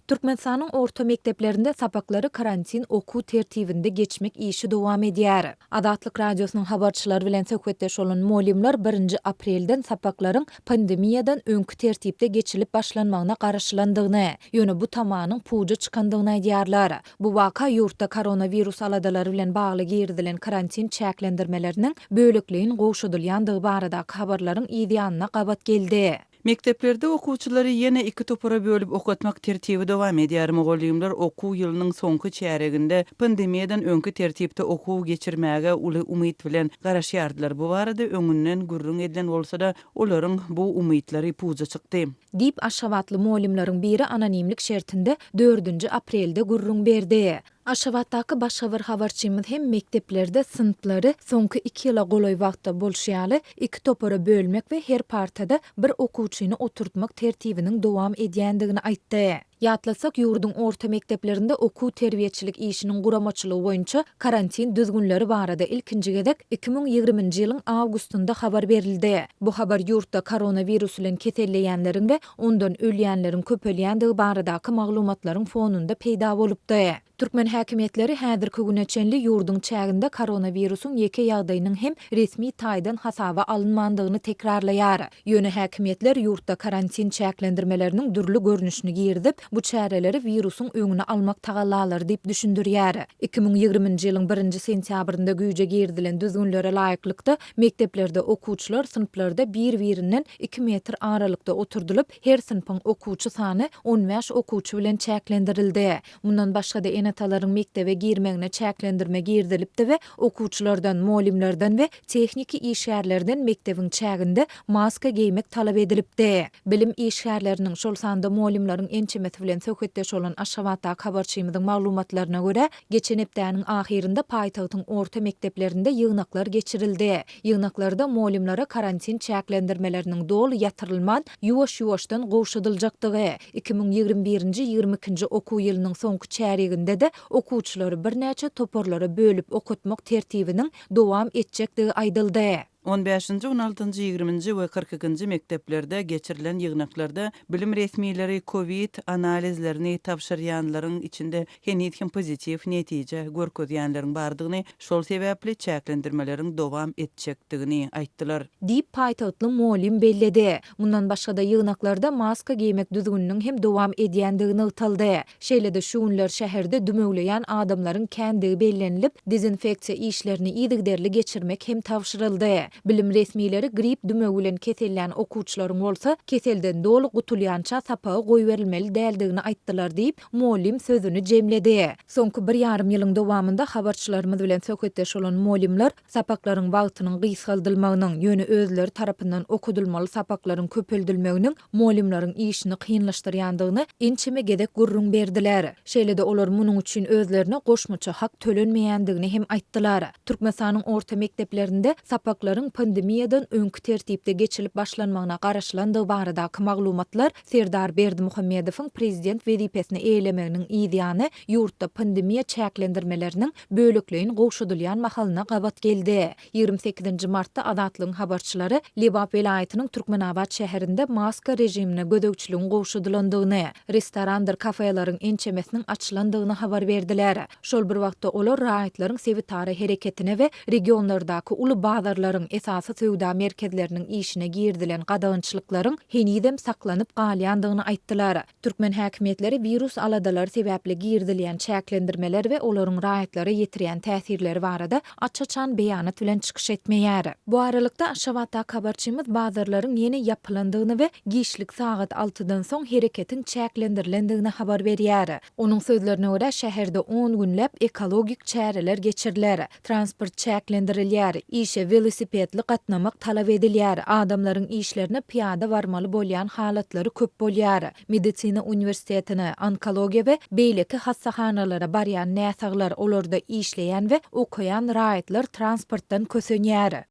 Türkmenistanyň orta mekdeplerinde sapaklary karantin okuw tertibinde geçmek işi dowam edýär. Azatlyk Radiosynyň habarçylary bilen söhbetdeş bolan mugallymlar birinji aprelden sapaklaryň pandemiýadan öňki tertipde geçilip başlanmagyna garaşylandygyny, ýöne bu tamanyň puja çykandygyny aýdýarlar. Bu waka ýurtda koronawirus aladalary bilen bagly girizilen karantin çäklendirmeleriniň bölekleýin gowşadylýandygy baradaky habarlaryň yzýanyna gabat geldi. Mekdeplerde okuwçylary ýene iki topara bölüp okatmak tertibi dowam edýär. Mugallymlar okuw ýylynyň soňky çärýeginde pandemiýadan öňki tertipde okuw geçirmäge uly umyt bilen garaşýardylar. Bu barada öňünden gürrüň edilen bolsa-da, olaryň bu umytlary puja çykdy. Diýip, aşgabatly mugallymlaryň biri anonimlik şertinde dördünji aprelde gürrüň berdi. Aşgabatdaky başga bir habarçymyz hem mekdeplerde synplary soňky iki ýyla golaý wagtda bolşy ýaly, iki topara bölmek we her partada bir okuwçyny oturtmak tertibiniň dowam edýändigini aýtdy. Ýatlatsak, ýurduň orta mekdeplerinde okuw-terbiýeçilik işiniň guramaçylygy boýunça karantin düzgünleri barada ilkinji gezek 2020-nji ýylyň awgustynda habar berildi. Bu habar ýurtda koronawirus bilen keselleýänleriň we ondan ölýänleriň köpelýändigi baradaky maglumatlaryň fonunda peýda bolupdy. Türkmen häkimiýetleri häzirki güne çenli ýurduň çäginde koronawirusyň ýeke ýagdaýynyň hem resmi taýdan hasaba alynmandygyny tekrarlaýar. Ýöne häkimiýetler ýurtda karantin çäklendirmeleriniň dürli görnüşini girizip, bu çäreleri wirusyň öňüni almak tagallalary diýip düşündirýär. 2020-nji ýylyň birinji sentýabrynda güýje girizilen düzgünlere laýyklykda, Mekdeplerde okuwçylar synplarda bir-birinden iki metr aralykda oturdylyp, her synpyň okuwçy sany 15 okuwçy bilen çäklendirildi. Mundan başga-da ene-atalaryň mekdebe girmegine çäklendirme girizilipdi we okuwçylardan, mugallymlardan we tehniki işgärlerden mekdebiň çäginde maska geýmek talap edilipdi. Bilim işgärleriniň, şol sanda mugallymlaryň ençemesi bilen söhbetdeş bolan Aşgabatdaky habarçymyzyň maglumatlaryna görä, Geçen hepdäniň ahyrynda paýtagtyň orta mekdeplerinde ýygnaklar geçirildi. Ýygnaklarda mugallymlara karantin çäklendirmeleriniň doly ýatyrylman, ýuwaş-ýuwaşdan gowşadyljakdygy, 2021-nji, 22-nji okuw ýylynyň soňky çärýeginde-de okuwçylary birnäçe toparlara bölüp okatmak tertibiniň dowam etjekdigi aýdyldy. On bäşinji, on altynjy, ýigriminji we 40 ikinji mekdeplerde geçirilen ýygnaklarda bilim resmileri kowid analizlerini tabşyrýanlaryň içinde heniz hem pozitiw netije görkezýänleriň bardygyny, şol sebäpli çäklendirmeleriň dowam etjekdigini aýtdylar. Diýip, paýtagtly mugallym belledi. Mundan başga-da, ýygnaklarda maska geýmek düzgüniniň hem dowam edýändigi nygtaldy. Şeýle-de şu günler şäherde dümewleýän adamlaryň kändigi bellenilip, dezinfeksiýa işlerini yzygiderli geçirmek hem tabşyryldy. Bilim resmileri grip dümewi bilen kesellän okuwçylaryň bolsa keselden doly gutulýança sapaga goýberilmeli däldigini aýtdylar diýip, mugallym sözüni jemledi. Soňky bir ýarym ýylyň dowamynda habarçylarymyz bilen söhbetdeş bolan mugallymlar Sapaklaryň wagtynyň gysgaldylmagynyň, ýöne özleri tarapyndan okadylmaly sapaklaryň köpeldilmeginiň mugallymlaryň işini kynlaşdyrýandygyny ençeme gezek gürrüň berdiler. Şeýle-de olar munuň üçin özlerine goşmaça hak tölenmeýändigini hem aýtdylar. Türkmenistanyň orta mekdeplerinde sapaklaryň pandemiýadan öňki tertipde geçilip başlanmagyna garaşylandygy baradaky maglumatlar Serdar Berdimuhamedowyň prezident wezipesini eýelemeginiň yzýany ýurtda pandemiýa çäklendirmeleriniň bölekleýin gowşadylýan mahalyna gabat geldi. 28-nji martda Azatlygyň habarçylary Lebap welaýatynyň Türkmenabat şäherinde maska režimine gözegçiligiň gowşadylandygyny, restorandyr kafeleriň ençemesiniň açylandygyny habar berdiler. Şol bir wagtda olar raýatlaryň sebitara hereketine we regionlardaky uly bazarlaryň, esasy söwda merkezleriniň işine girizilen gadagançylyklaryň henizem saklanyp galýandygyny aýtdylar. Türkmen häkimiýetleri wirus aladalary sebäpli girizilýän çäklendirmeler we olaryň raýatlara ýetirýän täsirleri barada aç-açan beýanat bilen çykyş etmeýär. Bu aralykda, Aşgabatdaky habarçymyz bazarlaryň ýene ýapylandygyny we giçlik sagat altydan soň hereketiň çäklendirilendigini habar berýär. Onuň sözlerine görä, şäherde on günläp ekologik çäreler geçiriler. Transport çäklendirilýär, işe welosipedli gatnamak talap edilýär, adamlaryň işlerine pyýada barmaly bolýan halatlary köp bolýar. Medisina uniwersitetine, onkologiýa we beýleki hassahanalara barýan näsaglar, olarda işleýän we okaýan raýatlar transportdan kösenýär.